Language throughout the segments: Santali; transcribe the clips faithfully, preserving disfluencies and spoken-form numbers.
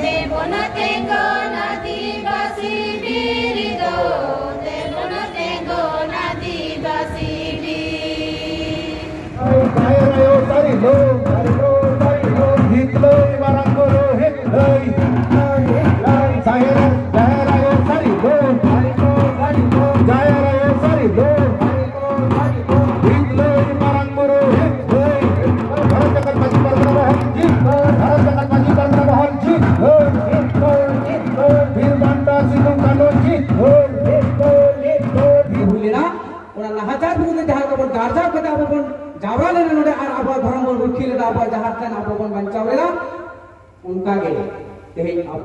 ᱛᱮᱵᱚᱱ ᱛᱮᱸᱜᱚᱱ ᱟᱹᱫᱤᱵᱟᱹᱥᱤ ᱵᱤᱨ ᱫᱚ, ᱛᱮᱵᱚᱱ ᱛᱮᱸᱜᱚᱱ ᱟᱹᱫᱤᱵᱟᱹᱥᱤ ᱵᱤᱨ᱾ ᱡᱟᱦᱮᱨ ᱟᱭᱳ ᱥᱟᱹᱨᱤ ᱞᱟᱹᱭ, ᱦᱤᱛᱞᱟᱹᱭ ᱢᱟᱨᱟᱝ ᱵᱩᱨᱩ ᱦᱤᱛᱞᱟᱹᱭ, ᱡᱟᱦᱮᱨ, ᱡᱟᱦᱮᱨ ᱟᱭᱳ ᱥᱟᱹᱨᱤ ᱞᱟᱹᱭ, ᱡᱟᱦᱮᱨ ᱟᱭᱳ ᱥᱟᱹᱨᱤ ᱞᱟᱹᱭ, ᱦᱤᱛᱞᱟᱹᱭ ᱢᱟᱨᱟᱝ ᱵᱩᱨᱩ ᱦᱤᱛᱞᱟᱹᱭ, ᱵᱷᱟᱨᱚᱛ ᱡᱟᱠᱟᱛ ᱢᱟᱹᱡᱷᱤ ᱯᱟᱨᱜᱟᱱᱟ ᱢᱚᱦᱚᱞ ᱡᱤᱛ, ᱵᱷᱟᱨᱚᱛ ᱡᱟᱠᱟᱛ ᱢᱟᱹᱡᱷᱤ ᱯᱟᱨᱜᱟᱱᱟ ᱢᱚᱦᱚᱞ ᱡᱤᱛ, ᱵᱤᱨ ᱵᱟᱱᱴᱟ ᱥᱤᱫᱩ ᱠᱟᱹᱱᱦᱩ ᱡᱤᱛ᱾ ᱦᱩᱭ ᱞᱮᱱᱟ, ᱚᱱᱟ ᱱᱟᱦᱟᱪᱟᱨ ᱵᱤᱨᱩᱫᱷ ᱨᱮ ᱡᱟᱦᱟᱸ ᱞᱮᱠᱟ ᱵᱚᱱ ᱜᱟᱨᱡᱟᱣ ᱠᱟᱛᱮ ᱟᱵᱚ ᱵᱚᱱ ᱡᱟᱣᱨᱟ ᱞᱮᱱᱟ ᱱᱚᱰᱮ ᱟᱨ ᱟᱵᱚᱣᱟᱜ ᱫᱷᱚᱨᱚᱢ ᱵᱚᱱ ᱨᱩᱠᱷᱤᱭᱟᱹ ᱞᱮᱫᱟ, ᱟᱵᱚᱣᱟᱜ ᱡᱟᱦᱟᱸ ᱛᱟᱦᱮᱱ ᱟᱵᱚ ᱵᱚᱱ ᱵᱟᱧᱪᱟᱣ ᱞᱮᱫᱟ, ᱚᱱᱠᱟ ᱜᱮ ᱛᱮᱦᱮᱧ ᱟᱵᱚ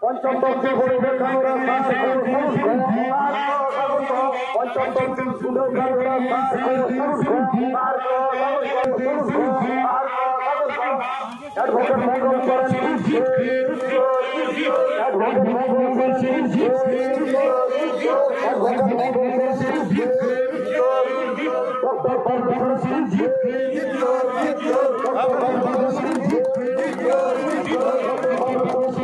ᱯᱚᱧᱪᱚᱢ ᱛᱚᱯᱥᱤ ᱵᱚᱲ ᱵᱮᱠᱷᱟᱱ ᱨᱟᱥᱛᱟ ᱯᱚᱧᱪᱚᱢ ᱛᱚᱯᱥᱤ ᱵᱚᱲ ᱵᱮᱠᱷᱟᱱ ᱨᱟᱥᱛᱟ Advocate Mongol Soren, Advocate Mongol Soren, Advocate Mongol Soren, Doctor Parveen Singh, Doctor Parveen Singh, Doctor Parveen Singh,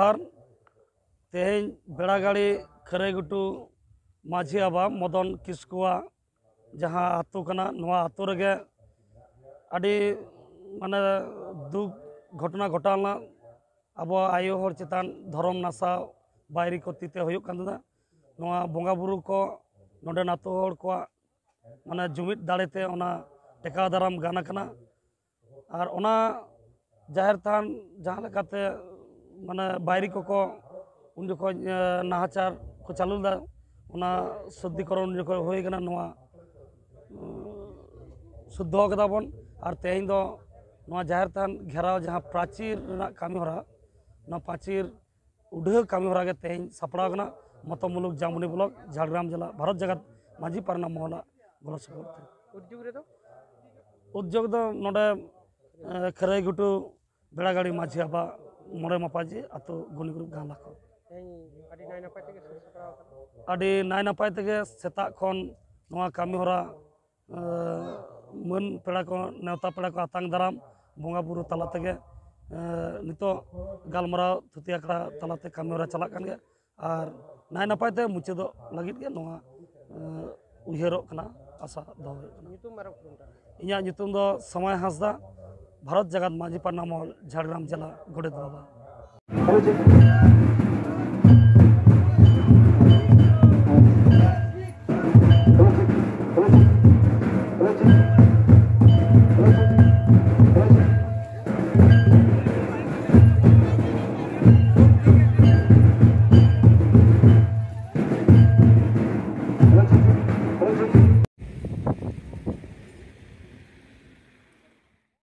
ᱟᱨ ᱛᱮᱦᱮᱧ ᱵᱮᱲᱟᱜᱟᱲᱤ ᱠᱷᱟᱹᱨᱟᱹᱭ ᱜᱷᱩᱴᱩ ᱢᱟᱹᱡᱷᱤ ᱵᱟᱵᱟ ᱢᱚᱫᱚᱱ ᱠᱤᱥᱠᱩᱣᱟᱜ ᱡᱟᱦᱟᱸ ᱟᱹᱛᱩ ᱠᱟᱱᱟ, ᱱᱚᱣᱟ ᱟᱹᱛᱩ ᱨᱮᱜᱮ ᱟᱹᱰᱤ ᱢᱟᱱᱮ ᱫᱩᱠ ᱜᱷᱚᱴᱚᱱᱟ ᱜᱷᱚᱴᱟᱣ ᱞᱮᱱᱟ᱾ ᱟᱵᱚᱣᱟᱜ ᱟᱭᱳ ᱦᱚᱲ ᱪᱮᱛᱟᱱ ᱫᱷᱚᱨᱚᱢ ᱱᱟᱥᱟᱣ ᱵᱟᱭᱨᱤ ᱠᱚ ᱛᱤᱛᱮ ᱦᱩᱭᱩᱜ ᱠᱟᱱ ᱛᱟᱦᱮᱸᱱᱟ᱾ ᱱᱚᱣᱟ ᱵᱚᱸᱜᱟ ᱵᱩᱨᱩ ᱠᱚ ᱱᱚᱰᱮᱱ ᱟᱹᱛᱩ ᱦᱚᱲ ᱠᱚᱣᱟᱜ ᱢᱟᱱᱮ ᱡᱩᱢᱤᱫ ᱫᱟᱲᱮᱛᱮ ᱚᱱᱟ ᱴᱮᱠᱟᱣ ᱫᱟᱨᱟᱢ ᱜᱟᱱ ᱟᱠᱟᱱᱟ᱾ ᱟᱨ ᱚᱱᱟ ᱡᱟᱦᱮᱨ ᱛᱷᱟᱱ ᱡᱟᱦᱟᱸ ᱞᱮᱠᱟᱛᱮ ᱢᱟᱱᱮ ᱵᱟᱭᱨᱤ ᱠᱚᱠᱚ ᱩᱱ ᱡᱚᱠᱷᱚᱱ ᱱᱟᱦᱟᱪᱟᱨ ᱠᱚ ᱪᱟᱹᱞᱩ ᱞᱮᱫᱟ, ᱚᱱᱟ ᱥᱩᱫᱽᱫᱷᱤᱠᱚᱨᱚᱱ ᱩᱱ ᱡᱚᱠᱷᱚᱱ ᱦᱩᱭ ᱠᱟᱱᱟ᱾ ᱱᱚᱣᱟ ᱥᱩᱫᱽᱫᱷᱚ ᱠᱮᱫᱟ ᱵᱚᱱ᱾ ᱟᱨ ᱛᱮᱦᱮᱧ ᱫᱚ ᱱᱚᱣᱟ ᱡᱟᱦᱮᱨ ᱛᱷᱟᱱ ᱜᱷᱮᱨᱟᱣ ᱡᱟᱦᱟᱸ ᱯᱨᱟᱪᱤᱨ ᱨᱮᱱᱟᱜ ᱠᱟᱹᱢᱤ ᱦᱚᱨᱟ, ᱱᱚᱣᱟ ᱯᱨᱟᱪᱤᱨ ᱩᱰᱷᱟᱹᱣ ᱠᱟᱹᱢᱤ ᱦᱚᱨᱟ ᱜᱮ ᱛᱮᱦᱮᱧ ᱥᱟᱯᱲᱟᱣ ᱠᱟᱱᱟ ᱢᱚᱛᱚ ᱢᱩᱞᱩᱠ ᱡᱟᱢᱩᱱᱤ ᱵᱞᱚᱠ, ᱡᱷᱟᱲᱜᱨᱟᱢ ᱡᱮᱞᱟ, ᱵᱷᱟᱨᱚᱛ ᱡᱟᱠᱟᱛ ᱢᱟᱹᱡᱷᱤ ᱯᱟᱨᱜᱟᱱᱟ ᱢᱚᱦᱚᱞᱟᱜ ᱜᱚᱲᱚ ᱥᱚᱯᱚᱦᱚᱫ ᱛᱮ᱾ ᱩᱫᱽᱡᱳᱜᱽ ᱨᱮᱫᱚ? ᱩᱫᱽᱡᱳᱜᱽ ᱫᱚ ᱱᱚᱰᱮ ᱠᱷᱟᱹᱨᱟᱹᱭ ᱜᱷᱩᱴᱩ ᱵᱮᱲᱟᱜᱟᱲᱤ ᱢᱟᱹᱡᱷᱤ ᱵᱟᱵᱟ ᱢᱚᱬᱮ ᱢᱟᱯᱟᱡᱤ ᱟᱹᱛᱩ ᱜᱩᱱᱤ ᱜᱨᱩᱯ ᱜᱟᱶᱞᱟ ᱠᱚ᱾ ᱛᱮᱦᱮᱧ ᱟᱹᱰᱤ ᱱᱟᱭ ᱱᱟᱯᱟᱭ ᱛᱮᱜᱮ ᱥᱟᱹᱛ ᱥᱟᱯᱲᱟᱣ ᱟᱠᱟᱱᱟ᱾ ᱟᱹᱰᱤ ᱱᱟᱭ ᱱᱟᱯᱟᱭ ᱛᱮᱜᱮ ᱥᱮᱛᱟᱜ ᱠᱷᱚᱱ ᱱᱚᱣᱟ ᱠᱟᱹᱢᱤ ᱦᱚᱨᱟ ᱢᱟᱹᱱ ᱯᱮᱲᱟ ᱠᱚ, ᱱᱮᱣᱛᱟ ᱯᱮᱲᱟ ᱠᱚ ᱟᱛᱟᱝ ᱫᱟᱨᱟᱢ, ᱵᱚᱸᱜᱟ ᱵᱩᱨᱩ ᱛᱟᱞᱟ ᱛᱮᱜᱮ ᱱᱤᱛᱚᱜ ᱜᱟᱞᱢᱟᱨᱟᱣ ᱛᱷᱩᱛᱤ ᱟᱠᱷᱲᱟ ᱛᱟᱞᱟᱛᱮ ᱠᱟᱹᱢᱤ ᱦᱚᱨᱟ ᱪᱟᱞᱟᱜ ᱠᱟᱱ ᱜᱮᱭᱟ᱾ ᱟᱨ ᱱᱟᱭ ᱱᱟᱯᱟᱭ ᱛᱮ ᱢᱩᱪᱟᱹᱫᱚᱜ ᱞᱟᱹᱜᱤᱫ ᱜᱮ ᱱᱚᱣᱟ ᱩᱭᱦᱟᱹᱨᱚᱜ ᱠᱟᱱᱟ, ᱟᱥᱟ ᱫᱚᱦᱚ ᱦᱩᱭᱩᱜ ᱠᱟᱱᱟ᱾ ᱤᱧᱟᱹᱜ ᱧᱩᱛᱩᱢ ᱫᱚ ᱥᱚᱢᱟᱭ ᱦᱟᱸᱥᱫᱟ, ᱵᱷᱟᱨᱚᱛ ᱡᱟᱠᱟᱛ ᱢᱟᱹᱡᱷᱤ ᱯᱟᱨᱜᱟᱱᱟ ᱢᱚᱦᱚᱞ, ᱡᱷᱟᱲᱜᱨᱟᱢ ᱡᱮᱞᱟ, ᱜᱚᱰᱮᱛ ᱵᱟᱵᱟ᱾